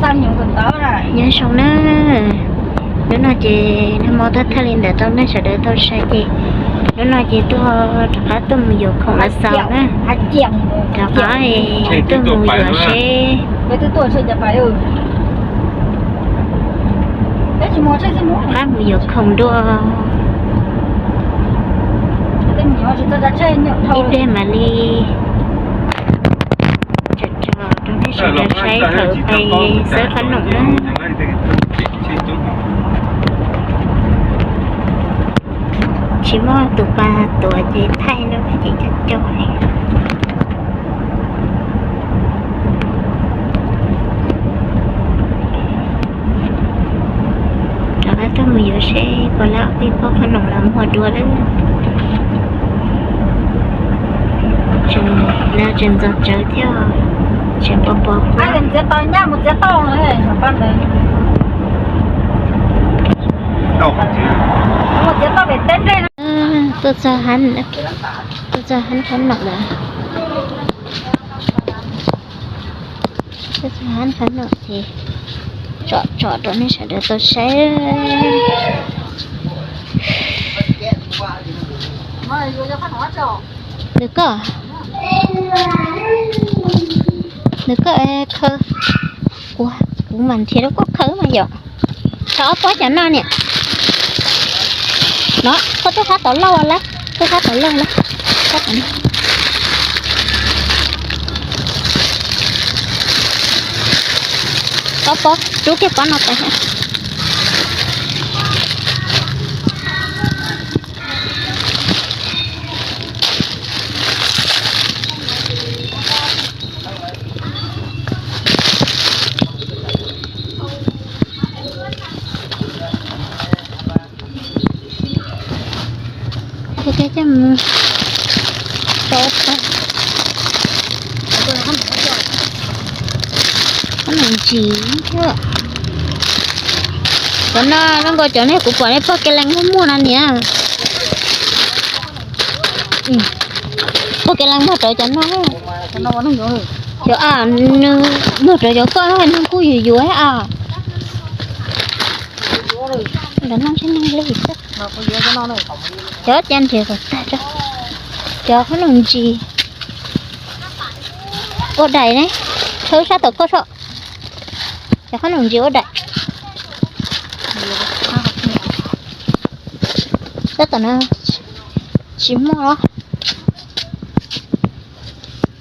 Nyob zoo na, hnub no ces nag hmo thawj thawj li ntawd rau nej sawv daws tau saib ces hnub no ces tuaj rov qab tuaj mus yuav khoom los xaus na. Rov qab tuaj mus yuav seb, rov qab mus yuav khoom dua. Ib pliag mam li tso rau nej sawv daws saib thaum pais xawb qhob noom na. Tsis muaj tus pas tuav ces thaij no ces cov cov. Rov qab tuaj mus yuav seb puas lawv pib pob qhob noom los muag dua lawm. Tseem ntxov tsawv thiab, tseem pos pos. Tuaj txog hab, tuaj txog hab qhob noom lawm. Tuaj txog hab qhob noom ces tsom tsom rau nej sawv daws tau saib. Nws koj, nws koj khaws, kuv, kuv mam nrhiav rau koj khaws mas yom. Tso ob pob cov no niam. No koj tuaj sab tod lauj lawm, tuaj sab tod lauj lawm. Ob pob, rub kiag pob no pais. Ua kiag coj mus rau tag. Qhob noom ntsim thiab. Cov no zoo nkaus cov nej kuv pom nej pog kev leej muag muag no niam. Pog kev leej muag rau cov no. Cov a, nws muag rau cov koj no nws kuj yuav yuav a. Los noj seb neeg li xwb. Cov cas nrhiav kom tag tso. Cov qhob noom ntsim. Ua daim ne, khawb sab tom koj soj. Cov qhob noom ntsim ua daim. Sab tom no tsis muaj los.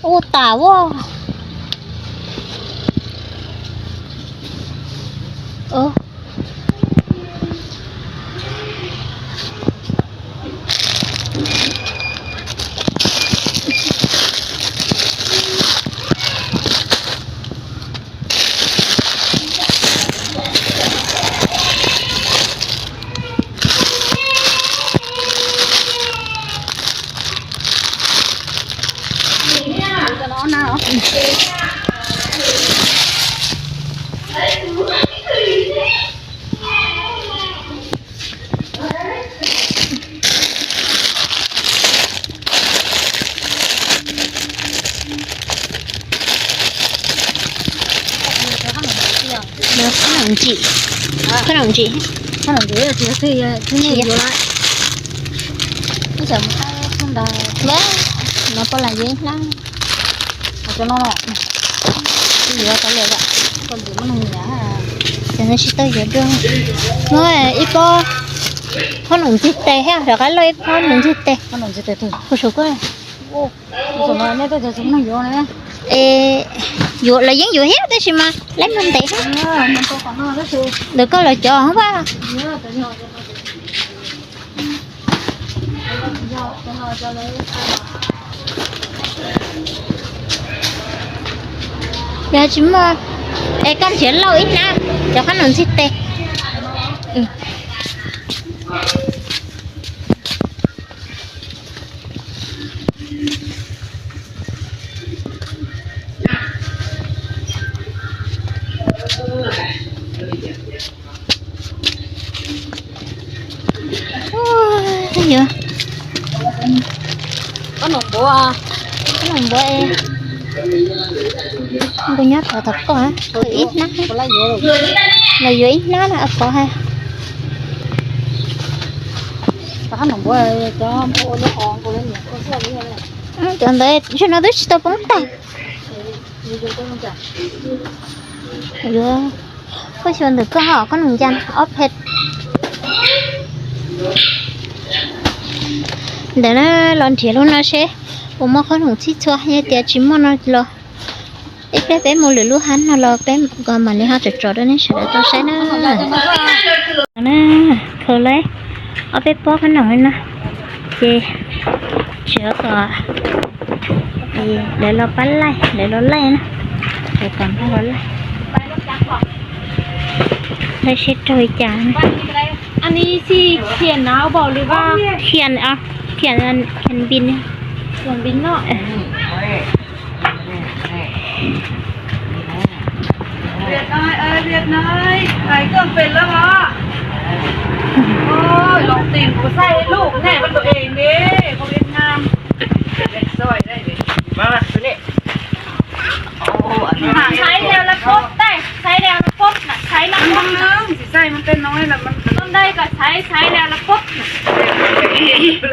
Ua tas ua. Qhob noom ntsim, qhob noom ntsim, qhob noom ntsim, yuav lawm. Ib tsam mus qab ntawd, no poj lam yuav ib hnab. Yuav tas li, ces no tsis tau yuav dua. Muab ib pob qhob noom ntxig tes thiab rov qab lauj ib pob noom ntxig tes. Kuv saum koj. Es, yuav los yeej yuav thiab tab sis mas lawv muag ntev thiab. Ntawm koj los cov vaj. Yog tsis muaj, es koj nrhiav lauj ib hnab cov qhob noom ntxig tes. Yuav, qhob noom npuav, qhob noom npuav es. Npua nyob rau tom koj, ib hnab, los yuav ib hnab na pov ha. Cov ntawd zaum no twb tsis tau poob tag. Yuav, koj xyuas ntawm koj ho koj nus ncas ob phev. Ntawm na, los nrhiav lub no seb puas muaj qhob noom txhij txhua, yog tias tsis muaj no los ib pliag peb mus lwm lub hab no los peb mam li ho tsom tsom rau nej sawv daws tau saib na. Na, khaws lawm ob peb pob qhob noom li no, ces tseem kom lawv los pab laij, lawv los laij na, lawv kom npawg los laij, laij seb raug li cas na. Khian, khian, khian npin, khian npin no. Việt Nam ơi, Việt Nam, thầy Cương Pin lắm hả? Ôi, lòng tin của thầy lúc này vẫn tụi em đi, không Việt Nam. Rồi, đây đi. Mà, mà, tụi này. Ồ, anh này. Thầy leo lên phút đây, thầy leo lên phút nè, thầy leo lên phút nè. Không, chỉ thầy mình tên nói là mình. Con đây có thầy, thầy leo lên phút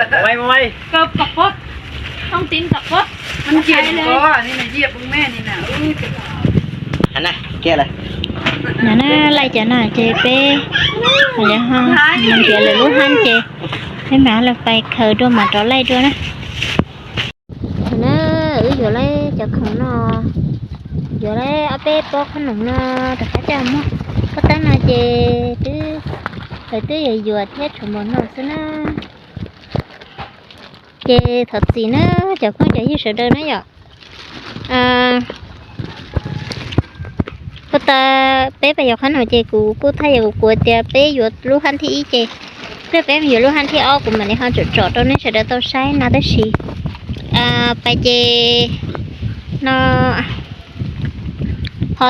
nè. Mày, mày. Cọp, cọp phút. Thông tin cọp phút. Thầy leo. Có, nên là Diệp cũng mẹ nên là, ừ, Hana, kiag lawm. No na, laij cov no ces peb, lawv ho mus nrhiav lwm lub hab ces peb mam li pais khaws dua mam rov laij dua na. Thaum na, wb yuav laij cov khoom no, yuav laij ob peb pob qhob noom no rov qab coj muag. Pob tab no ces twb, lawv twb yuav yuav thiab tshuav npaum no xwb na. Ces thov txim na cov phooj cov ywg sawv daws na yom. Puag ta peb pais yuav qhob noom ces kuv kuj thaij yog kuv kuv tias peb yuav lub hab thib ib ces pliag peb mus yuav lub hab thib ob kuv mam li ho tsom tsom rau nej sawv daws tau saib no tab sis pais ces no ho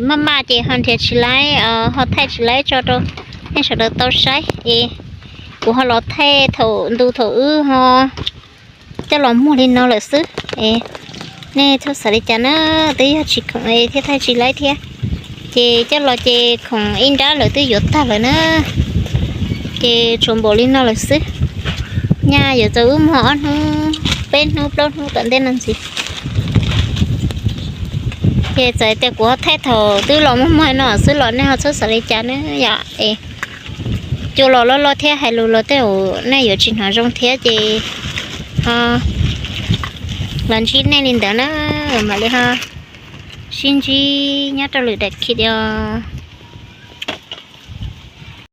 maj maj ces ho nrhiav tsis laib, ho thaij tsis laib tso rau nej sawv daws tau saib es kuv ho los thaij thaum ntu thaum wb ho coj los muag li no lawm xwb es nej txhob xav li cas na, twb yog tsis khoom thiab thaij tsis laib thiab. Ces coj los ces khoom ib nrab lawv twb yuav tag lawm na, ces tshuav npaum li no lawm xwb. Nyaj yuav txaus wb muag ob hnub, peb hnub plaub hnub tom ntej no ntxiv. Ces txawm tias kuv ho thaij thaum twb los muag muag no xwb los nej ho txhob xav li cas na yom es. Cua los loj loj thiab hais lus los tej zaum nej yuav tsis hnov zoo thiab ces ho los ntsib nej li ntawd na, mam li ho sib ntsib nyob rau lwm daim clip os.